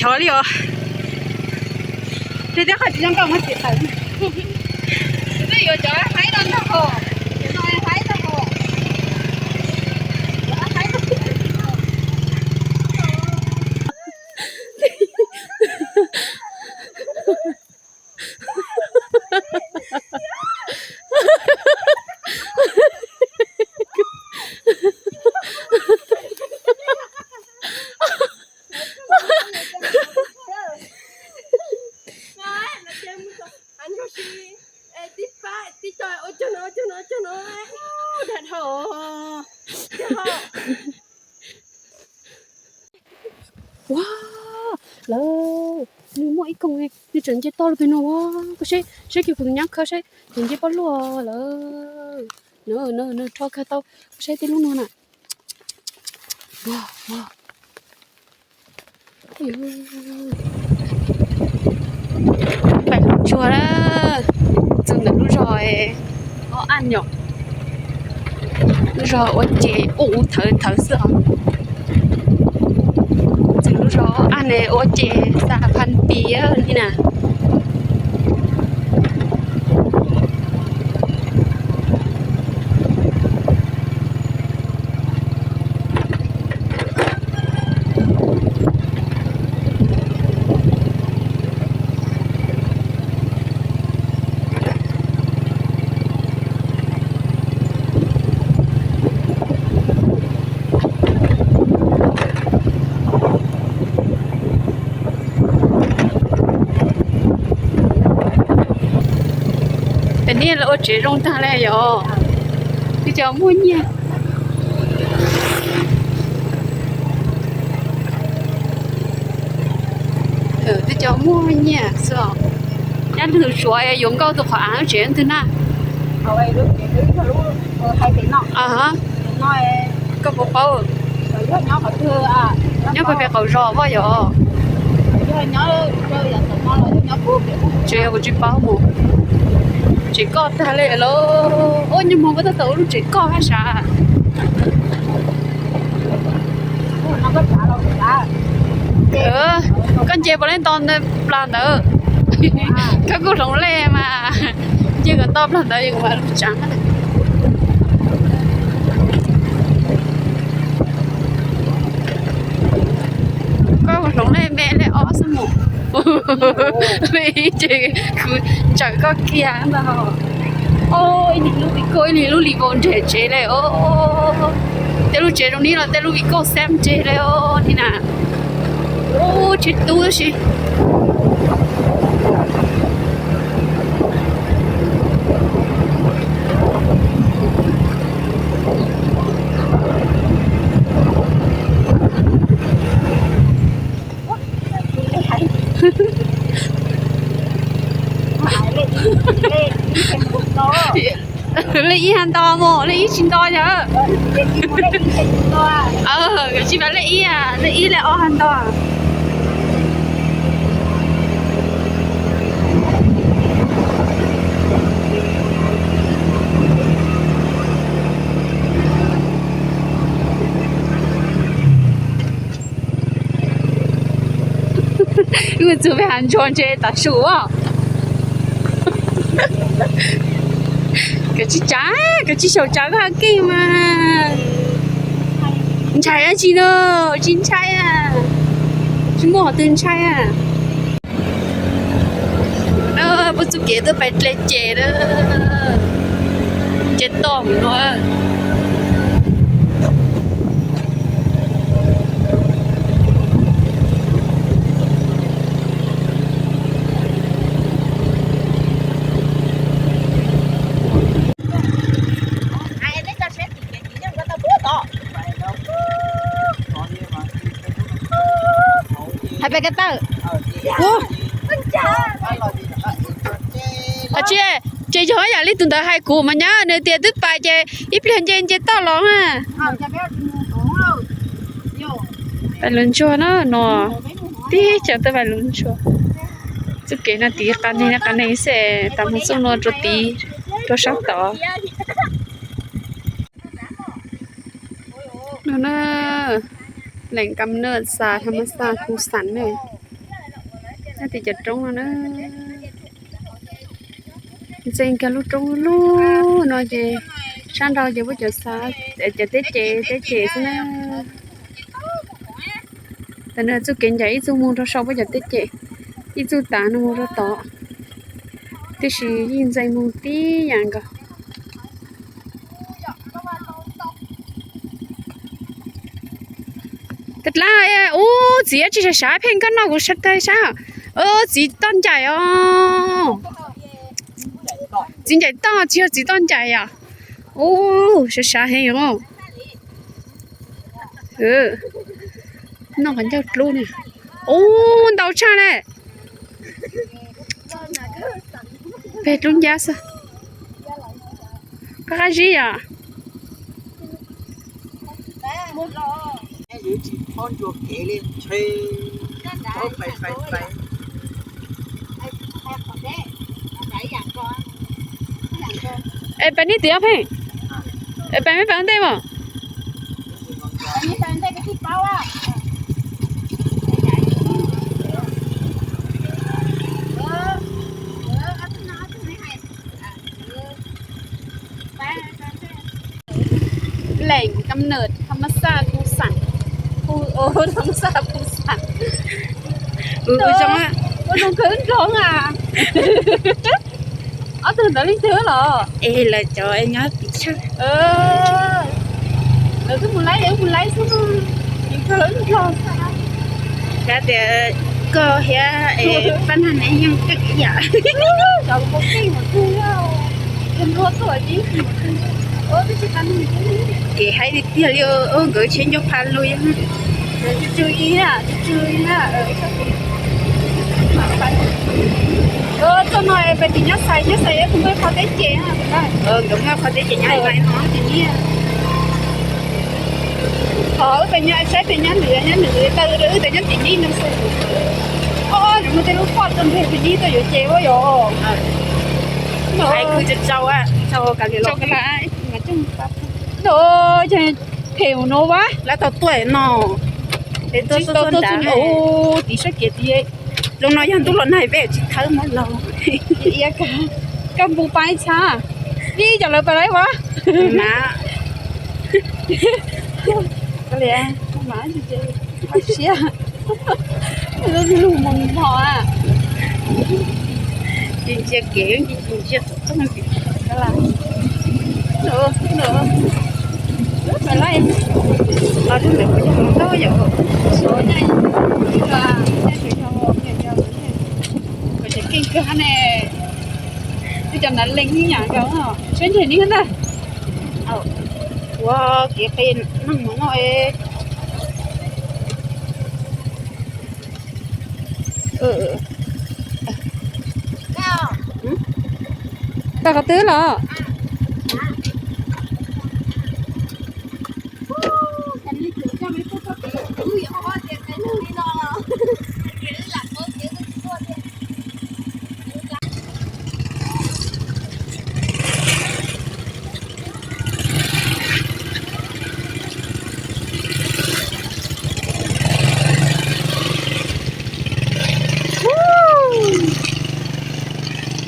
Thov li os. Ces tej qhov tsis zoo nkauj muab txiav tawm. Twb yuav cov haib no ntag hos, cov no haib ntag hos. Ua, lawv, nws muaj ib koog, nws tseem nce toj los pem no ua. Koj saib, saib kiag kuv tus nyab khawb saib, tseem nce poj luaj lawm. Nws, nws rho kawg tau, koj saib tej lub no na. Pais tsuag na, txog ntawm lub zos ob aj nyom, lub zos ua ces ub ub thawv thawv xwb os. Txog lub zos ob aj ne ua ces xa pha nti li na. Pem nej lawv ua tsev zoo tag li yom, twb cov muaj nyiaj. Twb cov muaj nyiaj xwb os. Nyab lwg suav yuav nkauj tus qhov av lub tsev twg na? Koj puas paub? Nyob pem qaum zos poj yom? Tsis yog, kuv tsis paub mus. Tsev koj tag li lauj. Ua nyuag hmo koj tab tom ua lub tsev koj hab sav. Koj nce puas lej nto plag ntawd? Koj kuj hloov lej mas, nce kom nto plag ntawd es kuv mam lub tsav. Koj hloov lej me lej ob xwb mus. Lej ib ces kuv ntsawm koj kiag ntag. Ib niag lub viv koj ib niag lub li vau nres tsev li os. Tej lub tsev zoo li los tej lub viv koj xab nres li os ni na. Ub, tsev tub si. Lej ib hab nto mus, lej ib tsis nto yom. Kav tsij pab lej ib, lej ib lej ob hab nto. Wb txug peb hav ntsuag ntse tav su os. Kav tsij tsav, kav tsij xyaum tsav koj hab keej mas. Ntshai dab tsi no, tsis ntshai, tsis muaj qhov twg ntshai. Puab txuj kev tuaj pais dle ces na, ces toj mus no. Hais pem ko taw. Ua tsi, ces yog yam li tus ntawd hais kuv mas nyab, nws tias twb pais ces ib pliag nce nce toj los na. Pais lug ntsuag na no, tib co tuaj pais lug ntsuag. Txuj kev no tiv qab neeg qab neeg xwb, tas moog txuj no rua tid, rua sab tod. No na, lem kam na xa tham ma xa khu xas ne. Nyob tim cov roob no na. Ntxeev kiag lub roob lub no ces sab nraud ces muab cov xav, cov teb ces teb ces xwb na. Tam no txuj kev ncaim ib txuj mus rau saum puab cov teb ces, ib txuj tav no mus rau tod, tiam sis yeej ntxeev mus tib yam nkaus. Tab dlaab, ub, txiv tsis sav sav pheej koj noj kuv sab tag sab. Ub, txiv toj ncaim os. Txiv ncaim toj, tsis yog txiv toj ncaim yom. Ub, sav sav heev os. Noj qhov ncauj dlub ne. Ub, ntau tshaj ne. Peg dlub ncab xwb. Qab qab zib yom. Es pais neb tim ob pheej, es pais meb pais ua ntej mas. Lẹm kam nws tham ma xaj phu xam, phu, tham ma xaj phu xam. Ua zoo kawg nroo a. Ob tug ntawd leej twg los? Es lawv cov nyob tim tshaj. Lawv twb mus laib, lawv mus laib xwb, tsis kawg lawv nrog. Kav tias koj thiab Paj Nag ne yeej kawg ib yam. Kev haib tiag tiag li, nkawd tsheb ncauj pha lug. Txoj no pem tim nyob xais, nyob xais tus muaj qhov teb ces, nkawd muaj qhov teb ces nyob no. Ho wb pem nyob saib pem nyob lwm, nyob lwm taw, wb pem nyob tim nib no xwb. Os, muaj tej lub poj tau nrog tim nib tuaj yuav ces ua yog. Phem no vas. Lawv tau tuaj no, tim sab kev tim zoo no yog ntuj los nag peb tsis thawb muab los. Koj npu pab ib txhab, ib cov lawv pais laib vas. Siab, lub lug mos mos a. Tsis ntsia kev, tsis ntsia. Keej kawg ne, cov nav lees ib yam nkaus, siab ntseg li na. Ua kev qe neeg mus no. Tau qhov twg los?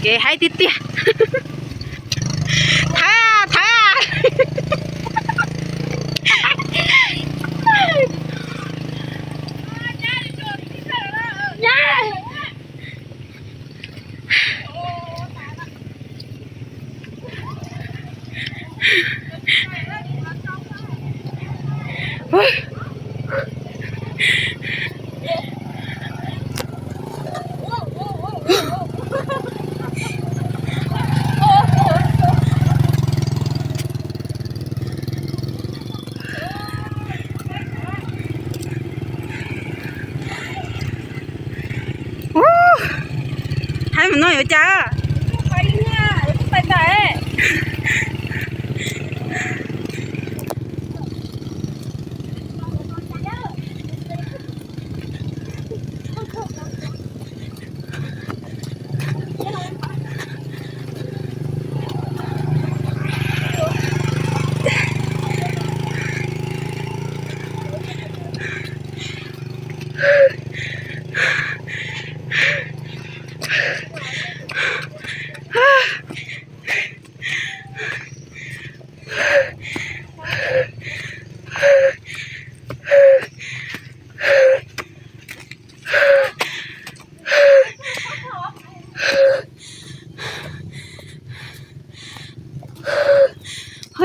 Kev haib tiag tiag. Thaiv, thaiv. Haib mus no yuav cas?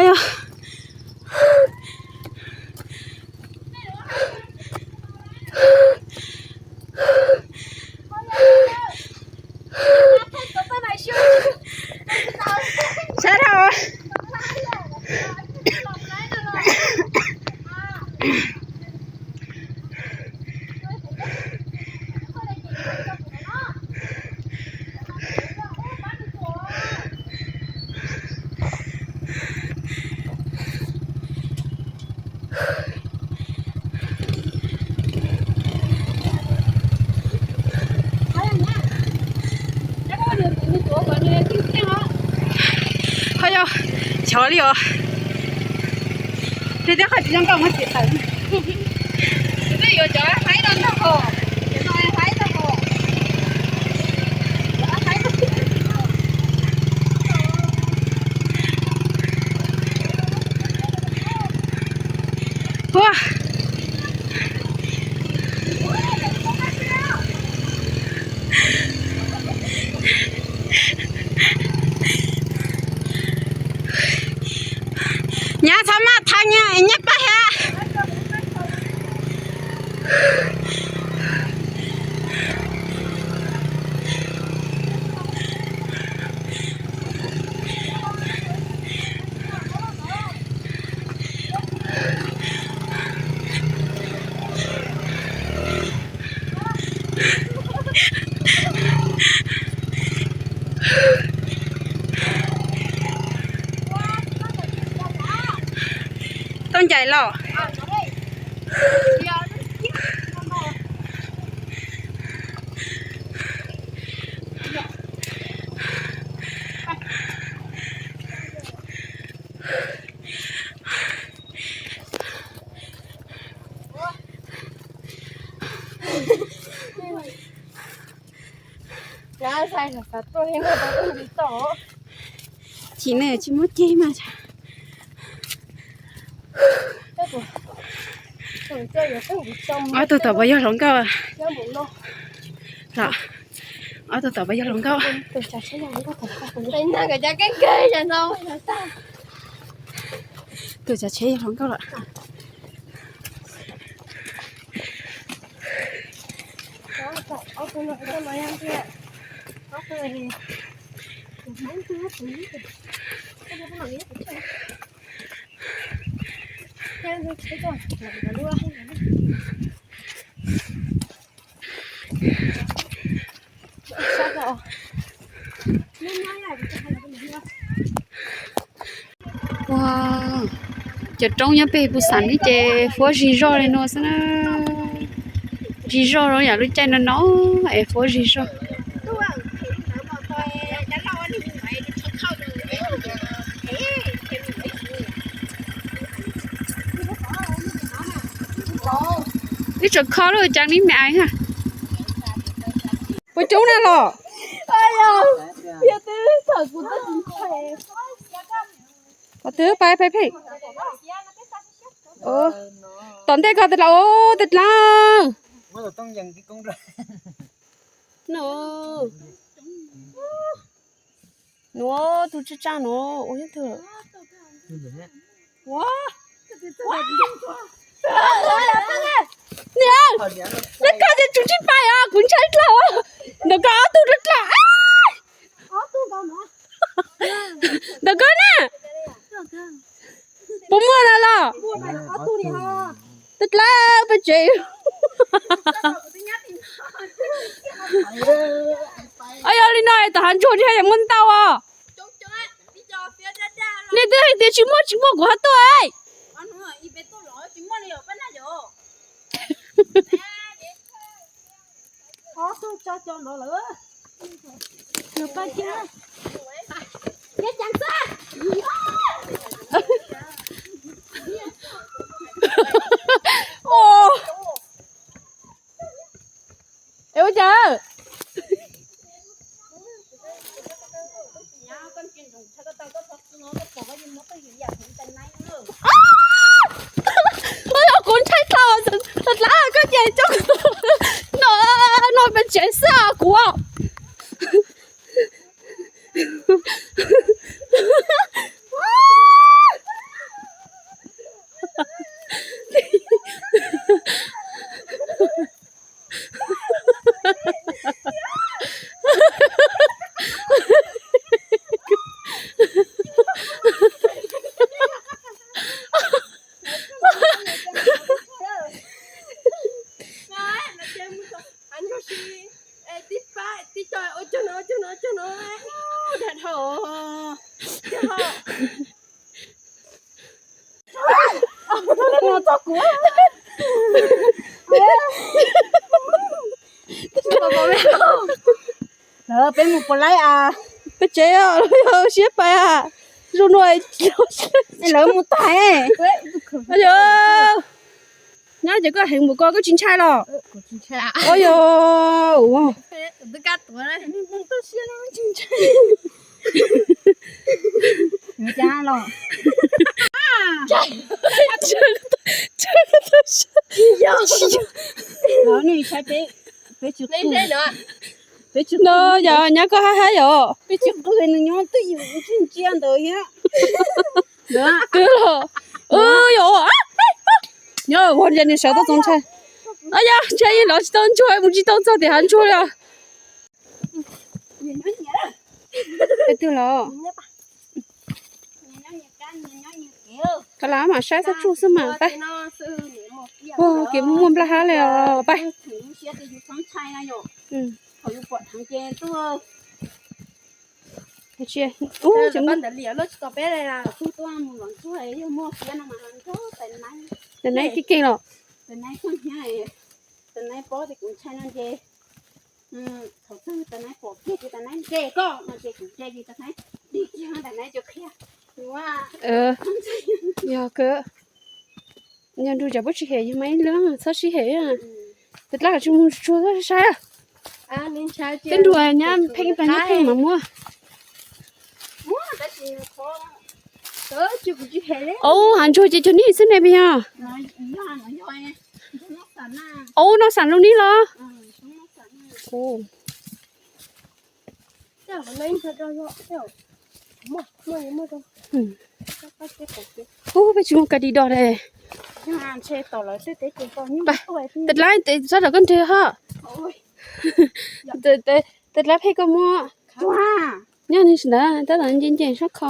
Yog, sab dhau. Ho yog, chov li os. Tej teb qhov tsis zoo nkauj muab txiav tawm. Ua, nyab txhob maj thab, nyab pab thiab. Tau ncaim los. Chim ne tsis muaj ceg mas. Ob tug tom puas yog hluas nkauj? Ob tug tom puas yog hluas nkauj? Tus tsav tsheb yog hluas nkauj lawm. Ua, cov roob nyob pem Pus Xas ne ces fuab zig zog li no xwb na. Zig zog zoo yam lub caij no no es fuab zig zog. Ib tsam kho lub cas li me ais ha. Puas coob na los? Qhov twg pais pais phem. Tom ntej ko tas dlaab, tas dlaab. No. Nuav tug tsaaj tsaaj nuav ua ib tug. Niam, neb koj ces tsum tsis pais os, kuv ntshai dlhau. Ntawm koj ob tug dlhau dlhau. Ntawm koj na. Puas muaj na los? Twb dlawb peb tsev. Yog li no tom hav ntsuag tsis haj yam muaj ntau os. Nej twb hais tias tsis muaj tsis muaj kuv ho tuaj. Es ua cas? Ua, kuv ntshai tau, dlhau koj ces coj no, no peb tsev xwb kuv. Lawv peb mus puas laib a? Peb tsev os, yog siab pais a. Zoo no lawv mus tag. Ayo, nyab ces koj heev npaum ko koj tsis ntshai los? Ayo, ua No yog nyab koj hab hab yom. Peb tsis qw nws nyob twj ywm tsis ntsia ntawd thiab. Twb los, yog, nyob ua cas nws sawv tau txaus ntshai. Yog ntshai los tsis tau ntsuag, mus tsis tau txog tim hav ntsuag li os. Peb twg los? Ka las mam saib txhob tsuj xwb mas pab. Ua kev muaj nplaj hab li os pab. Tais naiv keej keej los. Tais naiv pob ces kuv ntshai no ces thaum twg tais naiv pom kiag ces tais naiv ntse koj no ces kuv ntse ces tais naiv dig kiag tais naiv ces qhia. Yog kawg. Yog nrug cov puab tsis hem yog mas ib lub txhob sib hem. Tais dlaab tsis mus tsuag txhob saib. Tej nrug nyab pheej pab nyab pheej mas muab. Au, hav ntsuag ces cov nib xwb ne puas yog? Au, noj xam lub nib los. Ub, peb tsis muaj kas dis dos li. Tais dlaab, sab tom koj nreg hab. Tais dlaab pheej koj muab. Nyob ntawd tab tom nce nce sab kho.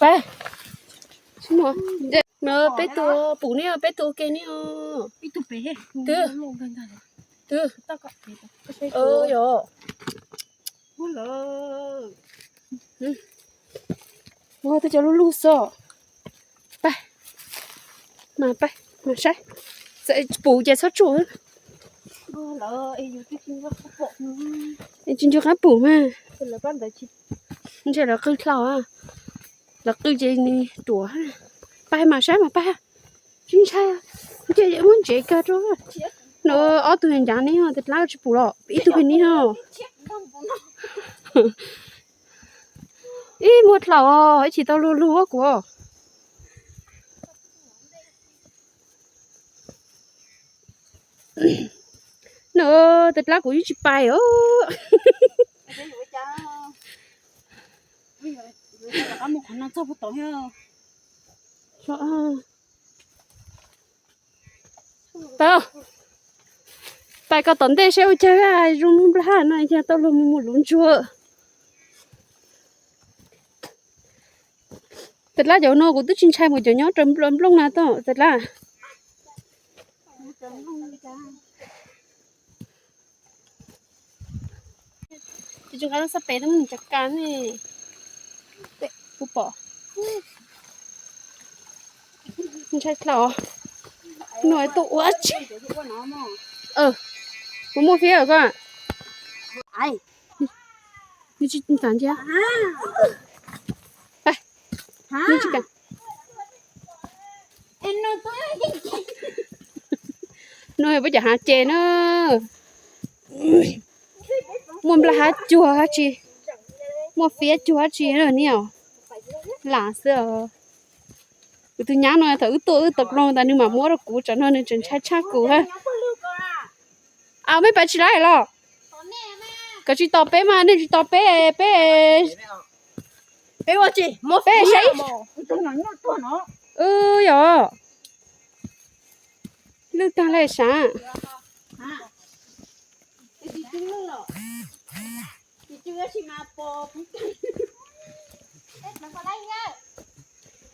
Peb, no peb tug pum ne, peb tug ua ke ne. Twb, twb, yog. Ua tej cov lug lug xwb. Pab, mas pab mas saib, txawm pum ces txhob tsuj. Tsis nco qab pum mas. Ntshe lawv qw dlhau, lawv qw ces nws ruam. Pab mas saib mas pab, tsis ntshai, ntshe muab ntsev kag rau. No ob tug ncav neb, tais dlaab tsis pum los ib tug pem neb os. Ib muaj dlaus os, ib chim tau lug lug kuv. No tais dlaab kuv yeej tsis pais os. Pais, pais koj tom ntej saib ua cas zoo nplaj hab no, yog tau luag mus mus luv ntsuag. Tais dlaab cov no kuv twb tsis ntshai mus cov nyob raws nplooj na tau tais dlaab. Tais dlaab xab pem tau muaj nws cov kas ne. Kuv pom. Ntshai dlaus. Nws tuaj ua tsi. Kuv muaj fiab koj. Nws tsis tam ntsia. Nws tsis kam. Nws puab cov hav ces na. Muaj nplaj hab cuag dab tsi, muaj fiab cuag dab tsi na niam. Lam xwb os. Kuv tus nyab no thaum wb tuaj wb tau ploog tas nws mam muab rau kuv, tsam no nws tseem ntshai tshaj kuv hab. Au, mej pais tsis laib los? Koj tsis tos peb mas, nej tsis tos peb, peb, peb ua tsi, peb saib. Yog, lwj tag lawm sav.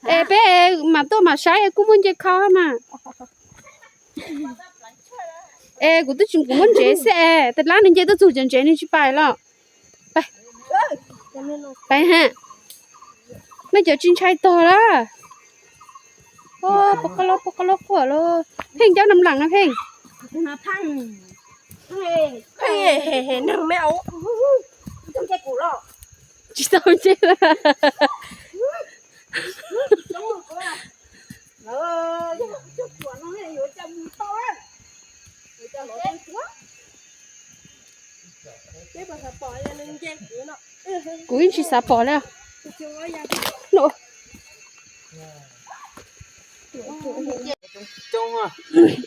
Es peb mam tuaj mam saib, kuj muaj nce kho mas. Es kuv twb tsis, kuv muab ntsev xwb es, tais dlaab nws nce tuaj txug cov ntsev nws tsis pais los. Pais, pais ha. Nej cov tsis ntshai tog lawm. Pov qab loj, pov qab loj quaj lawm. Pheej, cov nam lam no Pheej. Tsis tau ntsej. Kuv yeej tsis xav pom li.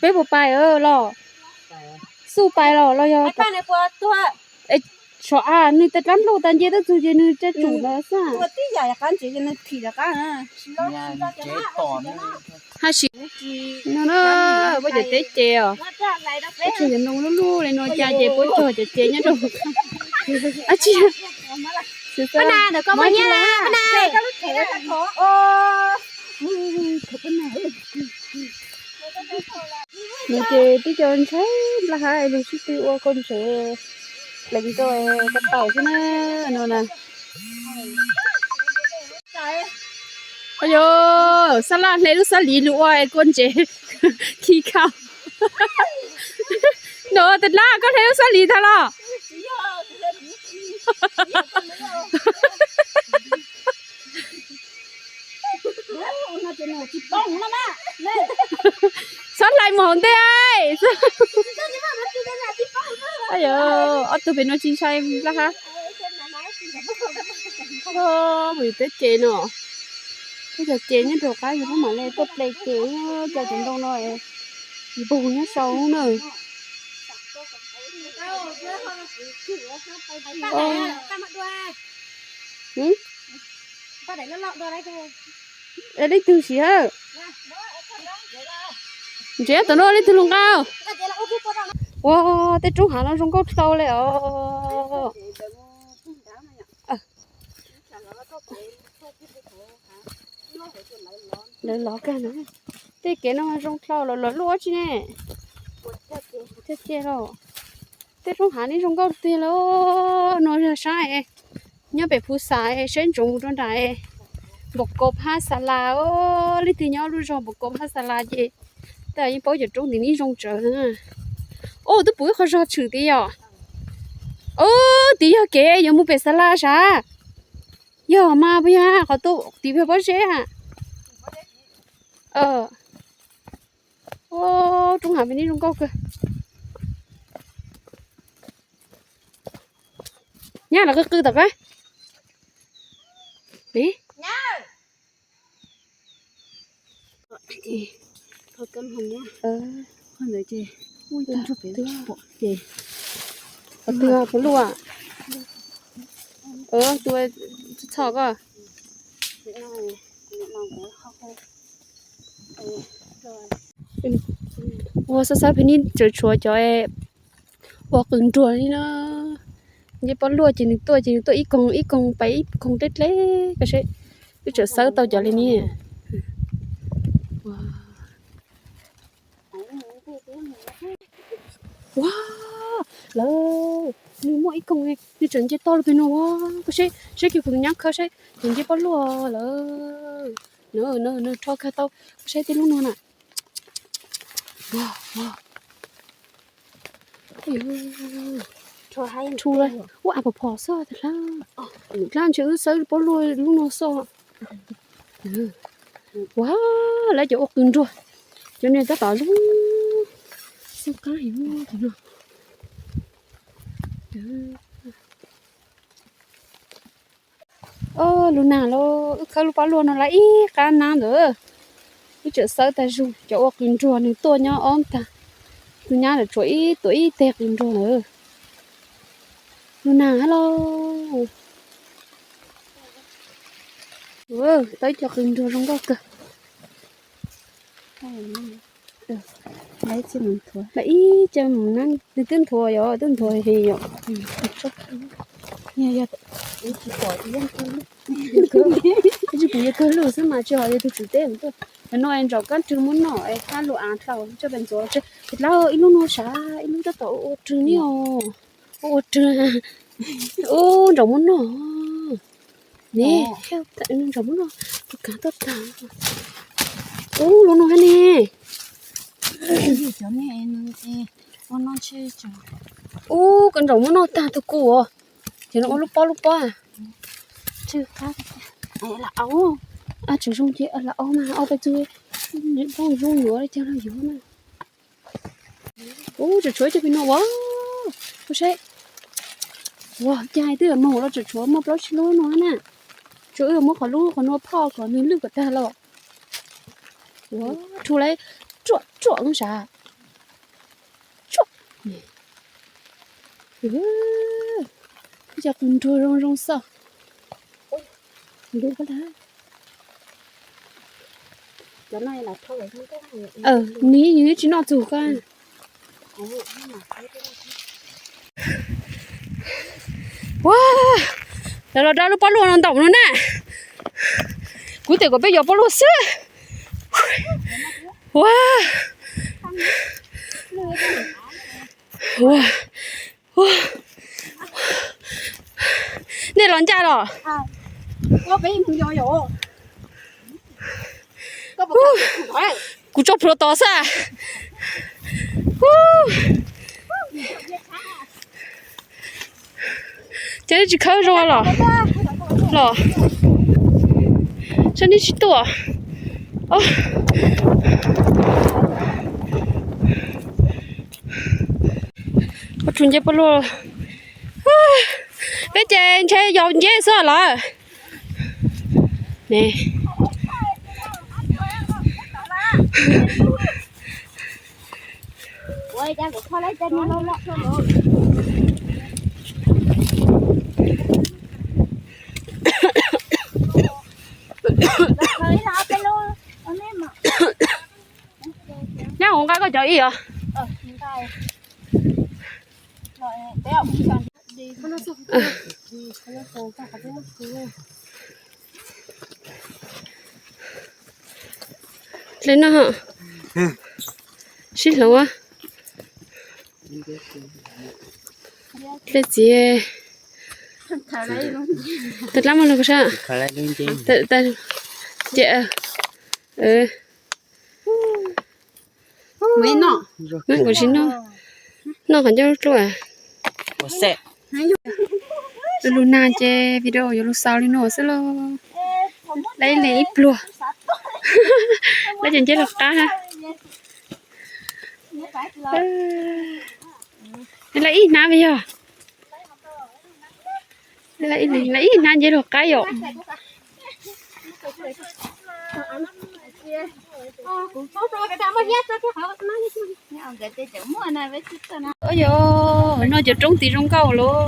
Peb puas pais los? Xub pais los los yog? Tsov av, nws tas dlaab npluj tas nce tuaj txug ces nws tsa tsum lawm xwb. Hab sis no na, puab cov teb ces os, puab tseem cov ntoo lub lub li no cas ces puab cog cov ces nyob rau ab tsi. Nws ces tib co ntshai nplaj hab es lug sib tw ua koj ntsev pleev rau koj tau xwb na no na. Yog xab laj hle lub xab lis lug ua kua ntsev khi khau. No tas dlaab koj hle lub xab lis tag los? Txhob hlais mus hauv ntej. Ob tug pem no tsis ntshai nplaj hab. Mus yus teb ces no, peb cov ces nyob rau qab yus lub mam le tuaj ple ces, cov cov ntoo no npug nyob sau na. Leej twg siv hab? Ntsev tom no leej twg lug nqa? Ua, tej roob hav no zoo nkauj dhau le os. Lawv lov kag na. Tej kev no zoo dhau los lawv luaj tsi ne? Thiaj cia los. Tej roob hav ne zoo nkauj tiag li. No yog sab nyob pem Phuv Xas, saib ntsoov mus rau nram Npaum Kaus Phab Xas Las. Leej twg nyob lub zog Npaum Kaus Phab Xas Las ces tej yeej paub cov roob tim ne zoo tsawv na. Ub, twb pum ib qho zog tshwm tid yom. Ub, tid yog kev yuav mus pem Xas Las sav. Yog mas puas yog qhov tuaj tim pem pob zeb a? Roob hav pem ne zoo nkauj kawg. Nyab los qw qw tom qab. Twg puas luaj? Tus txhom koj. Ua xab xab pem ne tseem tshuav cov ua qws nruag li na. Nce pob luaj ces nws tuaj ces nws tuaj ib koog ib koog pais ib koog deb deb ko seb. Wb tseem xawb tau cov li ne. Ua, lawv, nws muaj ib koog, nws tseem nce toj lug pem no ua. Koj seb, seb kiag kuv tus nyab khawb seb, nws nce pob luaj lawm. Nws, nws rho kawg tau, koj seb tej lub no na. Ua, ua. Tshu, ua, av phom phom xwb tas dlaab. Dlaab ntshe wb xawb pob luaj lub no xwb. Ua, lawv cov ua qws nruag, cov niag tab tom zoo xwb qaab heev no. Ob, lug nag lauj, wb khawb lub pob luaj no lawm ib qab nab ntawd. Wb tseem xawb tag zug, cov ua qws nruag nws tuaj nyob ob tag. Tus nyab lawm tsuas ib tuam ib teg qws nruag lawm. Lug nag hab lauj. Tau ib co qws nruag zoo nkauj kawg. Lawv ib co mus na, nws twb nthuav yom, twb nthuav heev yom. Tsis pom, tsis pom, kuv yog kawg lug xwb mas tsis hom yog tus tswv teb tuaj. Nim no es ntsaum kab rwg muab noj es hab lug av dlhau tso pem ntxuav tso. Dlaab ib lub no sav, ib lub tab tom ua rwg ne os. Ua rwg. Ub, nraum muab noj ne. Nraum muab noj, tus kav tuaj tag. Ub, lub no hab ne. Ub, koj nraum muab noj tag tus kuj os. Ces no ua lub pob lub pob. Tsis zoo ces lam ob mas ob peb tug zoo yuav cag los yuav na. Ub, tseem tshuav ib co pem no ua. Ua saib. Ua cas twb moog los tseem tshuav muaj plaub tsib lub no na. Tsuas wb muab qhov lub qhov no phoj kom nws lwj kom tag los. Ua, rhu lawm, ruam ruam sav. Ruam. Ua cas qus nruag zoo zoo xwb. Nws yeej tsis noj txug koj. Ua, lawv los da lub pob luaj no ntaum no na. Kuv tem kom peb yos pob luaj xwb. Ua, ua, ua. Nej los ncaj los? Kuv tso plhuav tos xwb. Ces nej tsis khawb zoo los? Los, saib nej tsis tuaj. Ua rhu nceb pob luaj. Peb ces ntshe yos nceb xwb lawm. Nyab ua nqa koj cov ib os. Dlej no sib hloov. Dlej txiv. Tau dlaab mog lug sab. Noj qhov ncauj dluaj. Lug nag ces video yuav lug xaus li no xwb lauj. Lawv ib leeg ib pluag. Lawv cov nceb lug qab. Lawv ib hnab yog. Lawv ib hnab nceb lug qab yom. Yog no cov roob tid zoo nkauj lauj.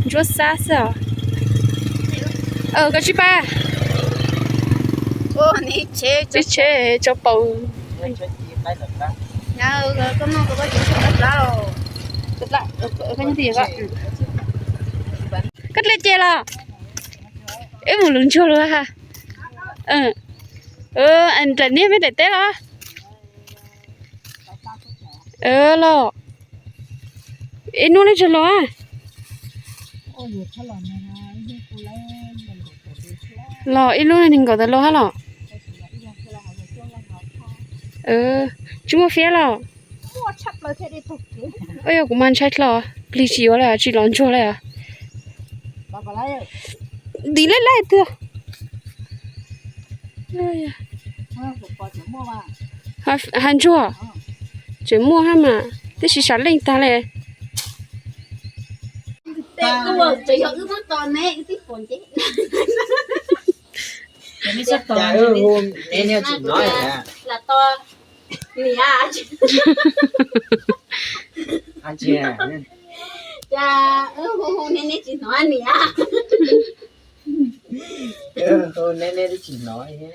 Ntsuab xab xwb os. Koj sib pab. Tsheb tso paus. Koj dlej ces los? Ib mus lug ntsuag lug ha. Nram niag meb daim teb los? Los ib hnub lej tsawg los? Los ib lub neeg nkaum tawm los hab los? Tsis muaj fiab los? Yog kuv mas ntshai dlhau, plig tsis yuav li, tsis los ntsuag li. Ntiv laj laj twg. Has ntsuag, tseem muaj hab mas, tib si sam leej tag li. Hu neb neb tsis hnov ne.